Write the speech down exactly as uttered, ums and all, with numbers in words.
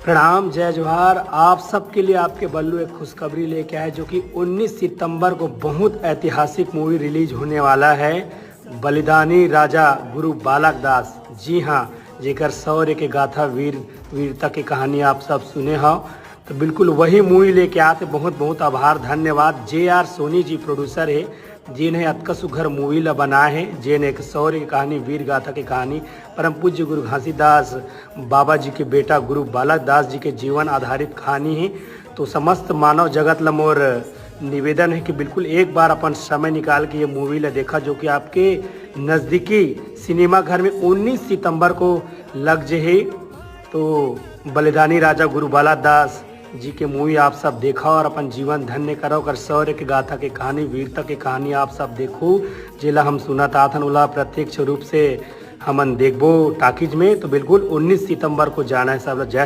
प्रणाम, जय जोहार। आप सबके लिए आपके बल्लू एक खुशखबरी लेके आए, जो कि उन्नीस सितंबर को बहुत ऐतिहासिक मूवी रिलीज होने वाला है, बलिदानी राजा गुरु बालक दास। जी हाँ, जेकर शौर्य के गाथा, वीर वीरता के कहानी आप सब सुने हो, तो बिल्कुल वही मूवी लेके आते। बहुत बहुत आभार, धन्यवाद। जे आर सोनी जी प्रोड्यूसर है, जेन हे अतका सुघर मूवी ला बनाए हे, जेन एक शौर्य के कहानी, वीर गाथा के कहानी, परम पूज्य गुरु घासीदास बाबा जी के बेटा गुरु बालक दास जी के जीवन आधारित कहानी है। तो समस्त मानव जगत ला मोर निवेदन है कि बिल्कुल एक बार अपन समय निकाल के ये मूवी ला देखा, जो कि आपके नज़दीकी सिनेमा घर में उन्नीस सितंबर को लग जे हे। तो बलिदानी राजा गुरु बालक दास जी के मूवी आप सब देखा और अपन जीवन धन्य करा। ओकर शौर्य के गाथा के कहानी, वीरता के कहानी आप सब देखो, जेला हम सुनत आथन, ओला प्रत्यक्ष रूप से हमन देखबो टाकीज में। तो बिल्कुल उन्नीस सितंबर को जाना है सब ला। जय